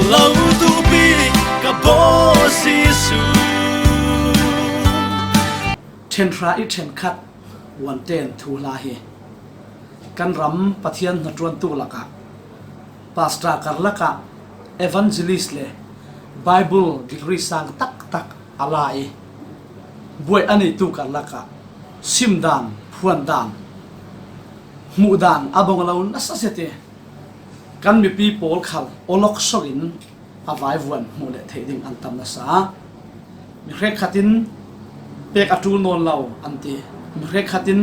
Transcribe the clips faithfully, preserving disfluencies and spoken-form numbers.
Lo tupi ka baw Jesu. Ṭhenhra i ṭhenkhat uanten thuhla hi kan ram Pathian hnaṭuantu lakah, pastor karlakah, evangelist le Bible degree sang taktak a la i buai a neitu karlakah simdan, phuandan, hmuhdan a bawng lo nasa zet i kan mipi pawl khal awlok sawngin a vaivuan hmuh leh theih ding an tam nasa. Mi hrekkhatin pek a ṭul nawn lo an ti. Mi hrekkhatin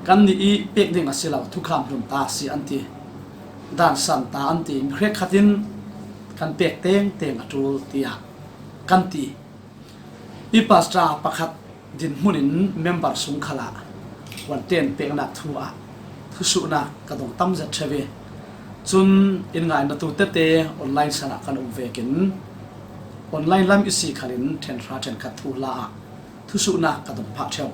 kan nih i pek ding a si lo, thukham hlun ta a si an ti. Dansan ta an ti. Mi hrekkhatin kan pek tengteng a ṭul tiah kan ti. I pastor pakhat dinhmunin member sung khalah uanten peknak thu ah thusuhnak ka dong tam zet ṭheu i, cun in ngainatu tete online san ah kan um vekin online lam i si khalin ṭhenhra ṭhenkhat thuhla ah thusuhnak ka dong phah ṭheu.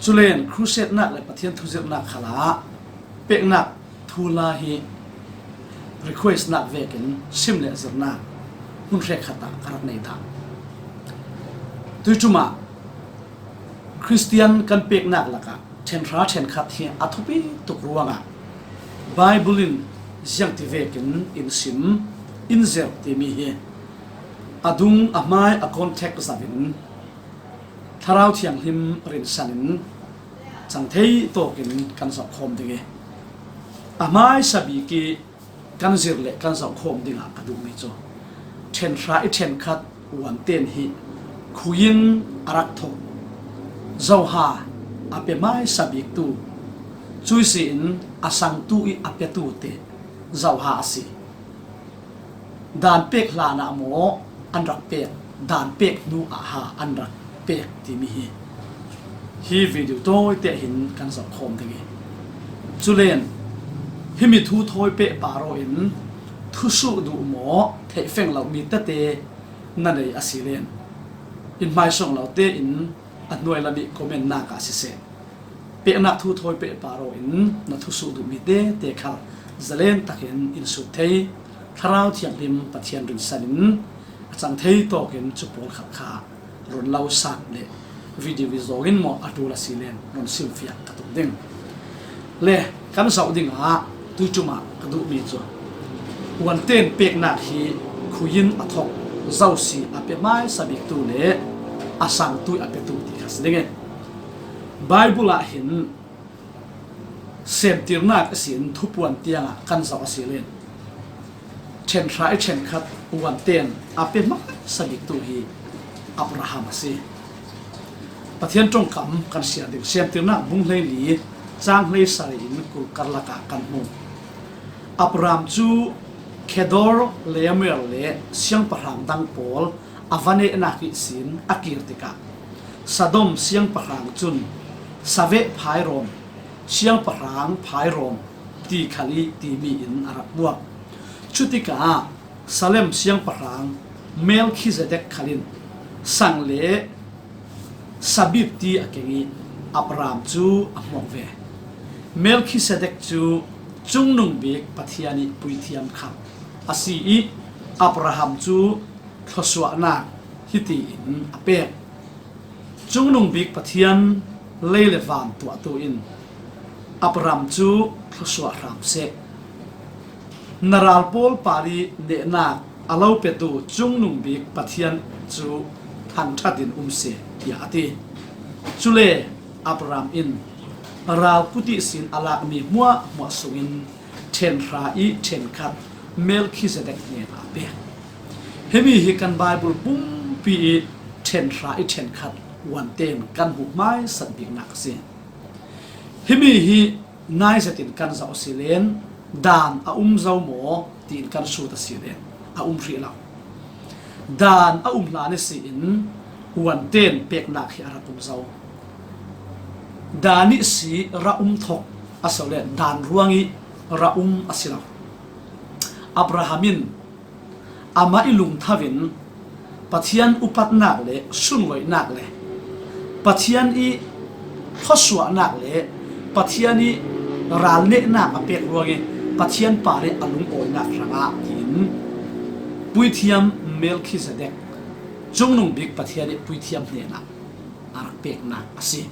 Culen crusade-nak le Pathian thuzirhnak khalah peknak thuhla hi request-nak vekin sim le zirhnak hmun hrekkhat ah ka rak nei dah. Tuiṭum ah Khristian kan peknak lakah ṭhenhra ṭhenkhat hi a thupi tuk ruangah Bible in ziangti vekin in sim, in zirh timi hi a dung a hmai a context zauhin Thlarau Thianghlim rinsanin cang thei tawkin kan zohkhawm ding i, a hmaisa bik i kan zirh le kan zohkhawm dingah ka duhmi cu ṭhenhra i ṭhenkhat uanten hi khuiin a rak thawk zoha a pe hmaisa biktu, cuih si in a sangtu i a petu te zoha a si. Dan pek hlanah maw an rak pek, dan pek hnu ah ha an rak pek timi hi hi video tawite hin kan zohkhawm ding i, culen himi thu thawi pehpar aw in thusuh duh maw theih feng lomi tete na nei a si len in hmaisawng lo tein a hnuai lam i comment-nak ah siseh, peknak thu thawi pehpar aw in na thusuh duhmi tete khal zalen takin in sut thei, Thlarau Thianghlim Pathian rinsan in a cang thei tawkin cu pawlkhat kha run lo sang le video i zawng in maw a ṭul a si len run simfiang ka tum ding. Le kan zoh dingah tuiṭum ah ka duhmi cu uanten peknak hi khuiin a thawk zo si a pe hmaisa biktu le a sangtu i a petu ti kha si ding i, Bible ah hin semtirnak ihsin thupuan tiangah kan zoh a si len ṭhenhra i ṭhenkhat uanten a pe hmaisa biktu hi Abraham a si. Pathian ṭongkam kan siar ding, Semtirnak bung hleili cang hleisarih in kul karlak ah kan hmu. Abraham cu Kedor Laomer le siangpahrang dang pawl a va nehnak ihsin a kir tikah Sodom siangpahrang cun Saveh phairawm, siangpahrang phairawm ti khal i timi in a rak muak. Cutikah Salem siangpahrang Melkhizedek khal in sang le sabit ti a keng i Abraham cu a hmuak ve. Melkhizedek cu Cungnung Bik Pathian i puithiam khat a si i Abraham cu thluasuahnak hiti in a pek. Cungnung Bik Pathian lei le van tuahtu in Abraham cu thluasuah hram seh. Na ral pawl par i nehnak a lo petu Cungnung Bik Pathian cu thangṭhat in um seh, tiah a ti. Cule Abraham in ral kut ihsin a lakmi hmuahhmuah sungin ṭhenhra i ṭhenkhat Melkhizedek hnen a pek. Himi hi kan Bible pumpi i ṭhenhra i ṭhenkhat uanten kan hmuh hmaisat biknak a si. Himi hi nai zetin kan zoh a si len dan a um zo maw tiin kan sut a si len a um hrih lo. Dan a um hlan ihsin uanten peknak hi a rak um zo. Dan ihsi ra um thok a si lo le dan ruang i ra um a si lo. Abraham in amah i lungtho in Pathian upatnak le sunloihnak le Pathian i thluasuahnak le Pathian i ral nehnak a pek ruangin Pathian par i a lungawinak hrangah tiin Puithiam Melkhizedek, Cungnung Bik Pathian ih puithiam hnenah a rak peknak a si.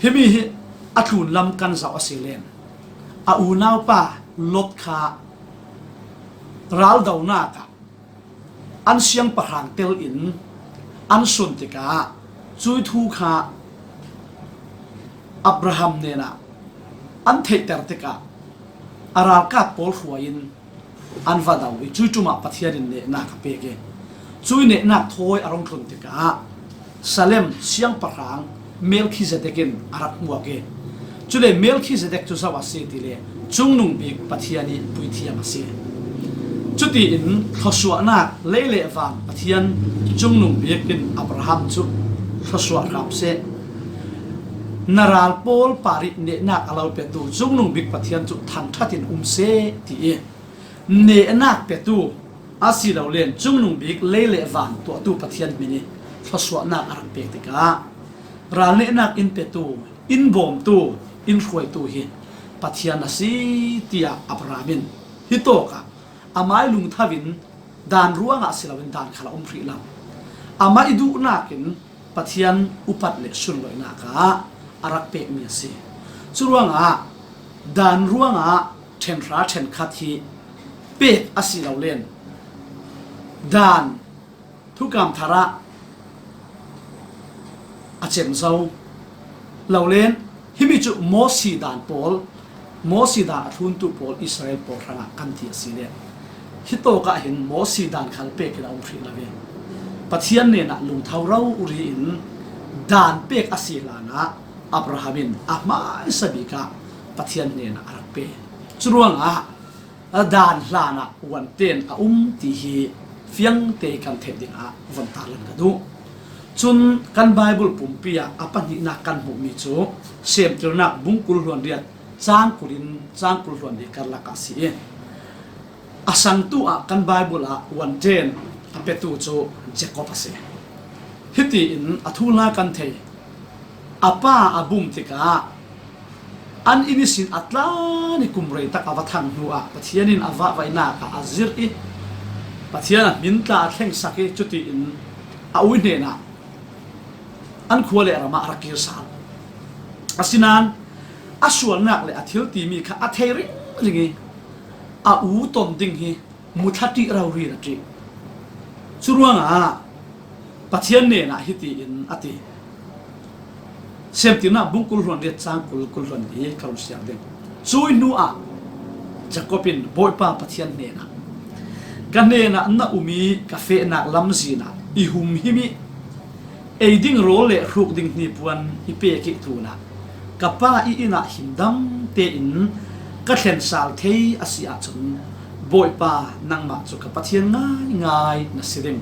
Himi hi a tlunlam kan zoh a si len, a unaupa Lot kha raldonak ah an siangpahrang tel in an sun tikah cui thu kha Abraham hnenah an theihter tikah a ralkap pawl hruai in an va do ih, cui ṭum ah Pathian in nehnak a pek ih, cui nehnak thawi a rung tlun tikah Salem siangpahrang Melkhizedek in a rak hmuak ih, cule Melkhizedek cu zo a si ti le Cungnung Bik Pathian ih puithiam a si. Cutiin thluasuahnak lei le van Pathian Cungnung Bik in Abraham cu thluasuah hram seh, na ral pawl parih nehnak a lo petu Cungnung Bik Pathian cu thangṭhat in um seh, ti ih nehnak petu a si lo len Cungnung Bik lei le van tuahtu Pathian hmin ih thluasuahnak a rak pek tikah ral nehnak in petu, in bawmtu, in hruaitu hi Pathian a si, tiah Abraham in hitawk ah amai lungtho in dan ruangah si loin dan khal a um hrih lo. Amah ih duhnak in Pathian upat le sunloihnak ah a rak pekmi a si. Curuangah dan ruangah ṭhenhra ṭhenkhat hi pek a si lo len dan thukam thar ah a cem zo lo len, himi cu Mosi dan pawl, Mosi dan a thluntu pawl Israel pawl hrangah kan ti a si le, hitawk ah hin Mosi dan khal pek in a um hrih lo ve. Pathian hnenah lungtho rori in dan pek a si hlanah Abraham in a hmaisa bik ah Pathian hnenah a rak pe. Curuangah a dan hlanah uanten a um ti hi fiangte kan theih dingah von tarlan ka duh. Cun kan Baibal pumpi ah a pahnihnak kan hmuhmi cu Semtirnak bung kul hluan riat cang kul in cang kul hluan li karlak ah si i, a sangtu ah kan Baibal ah uanten a petu cu Jacob a si. Hitiin a thuhla kan thei. A pa a bum tikah an inn ihsin a tlan i kum rei tak a va thang hnuah Pathian in a vahvaihnak ah a zirh i, Pathian a hmin tla a thlengsak i, cutiin a u hnenah an khua le ram ah a rak kir sal. Asinain a sualnak le a thil timi kha a thei ringring i, a u ton ding hi muthla ṭih rori a ṭih. Curuangah Pathian hnenah hitiin a ti. Semtirnak bung kul hluan riat cang kul, kul hluan li ka run siar ding. Cui hnuah Jacob in Bawipa Pathian hnenah, ka hnenah na um i ka fehnak lamzin ah i humhim i, ei ding rawl le hruk ding hnipuan i pek i tlunah ka pa i inn ah himdam tein ka thlen sal thei a si ahcun, Bawipa, nangmah cu ka Pathian ngaingai na si ding.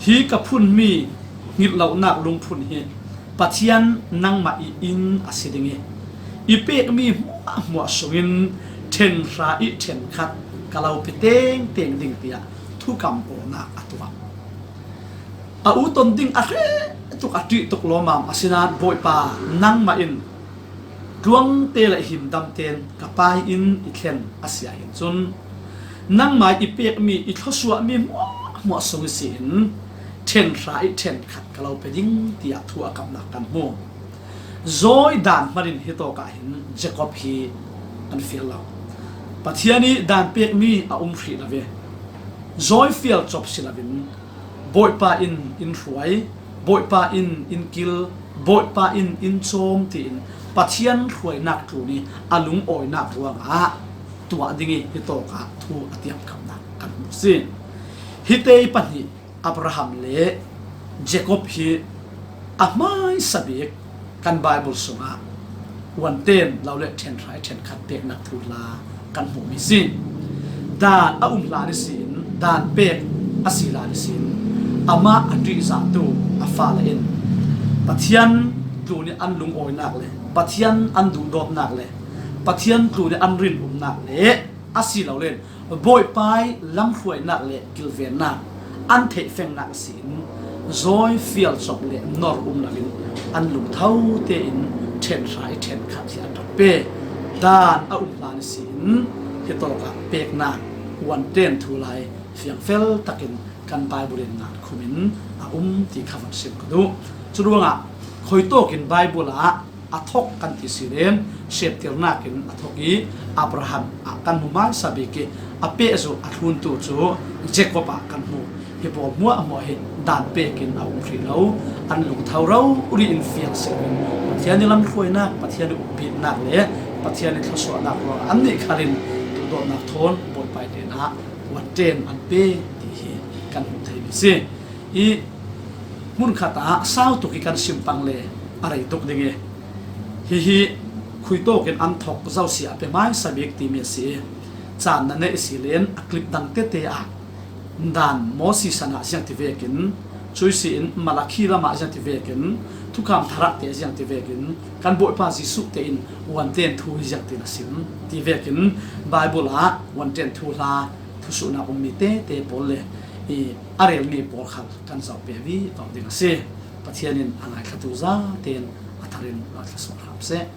Hi ka phunmi hngilhlohnak lungphun hi Pathian nangmah i inn a si ding i, i pekmi hmuahhmuah sungin ṭhenhra i ṭhenkhat ka lo pe tengteng ding, tiah thukam awknak a tuah. A u ton ding a hreh tuk, a ṭih tuk lawmmam, asinain Bawipa, nangmah in tluangte le himdam tein ka pa i inn i thlen a si ahhin cun, nangmah i pekmi, i thluasuahmi hmuahhmuah sung ihsin ṭhenhra i ṭhenkhat ka lo pe ding, tiah thu a kamnak kan hmu. Zawi dan hmanin hitawk ah hin Jacob hi an fial lo. Pathian i dan pekmi a um hrih lo ve. Zawi fial cop si loin Bawipa in in hruai, Bawipa in in kil, Bawipa in in cawm tiin Pathian hruainak tlun i a lungawinak ruangah tuah ding i hitawk ah thu a tiamkamnak kan hmu si. Hite pahnih Abraham le Jacob hi a hmaisa bik kan Baibal sungah uanten lo le ṭhenhra i ṭhenkhat peknak thuhla kan hmuhmi si. Dan a um hlan ihsin, dan pek a si hlan ihsin, amah a ṭihzahtu a fale in Pathian tlun i an lungawinak le Pathian an duhdawtnak le Pathian tlun i an rinumnak le a si lo len Bawipa i lamhruainak le kilvennak an theihfengnak ihsin zawi fialcop le nor um loin an lungtho tein ṭhenhra i ṭhenkhat hi an rak pe. Dan a um hlan ihsin hitawk ah peknak uanten thu lai fiangfel takin kan Bible in ngat khumin a um ti kha van sim ka duh. Curuangah khuitawkin Bible ah a thok kan ti silin septirnakin a thok i Abraham ah kan hmu hmaisa bik i a pehzulh a thluntu cu Jacob ah kan hmu. Hi pawl hmuahhmuah hi dan pekin a um hrih lo, an lungtho rori in fiang seuhin Pathian i lamhruainak, Pathian i ukpitnak le Pathian i thluasuahnak ruangah annih khalin duhdawtnak thawn Bawipa i hnenah wanṭen an pe ti hi kan hmuh theimi si. I hmunkhat ah sau tuk i kan sim pang le a rei tuk ding i hihi khuitawkin an thok zosia a pe hmaisa bik timi a si i caan na neih i silin a clip dang tete ah dan Moses sanah ziang ti vekin, cuisi in Malakhi lamah ziang ti vekin, Thukham Tharah te ziang ti vekin, kan Bawipa Jesuh te in wanten thu hi ziang ti na sim ti vekin, Bible ah wanten thu hla thusuhnak ummi tete pawl le i a relmi pawl khal kan zoh pe vivo ding a si. Pathian in a ngaithlatu zaten a tharin a thluasuah hram seh.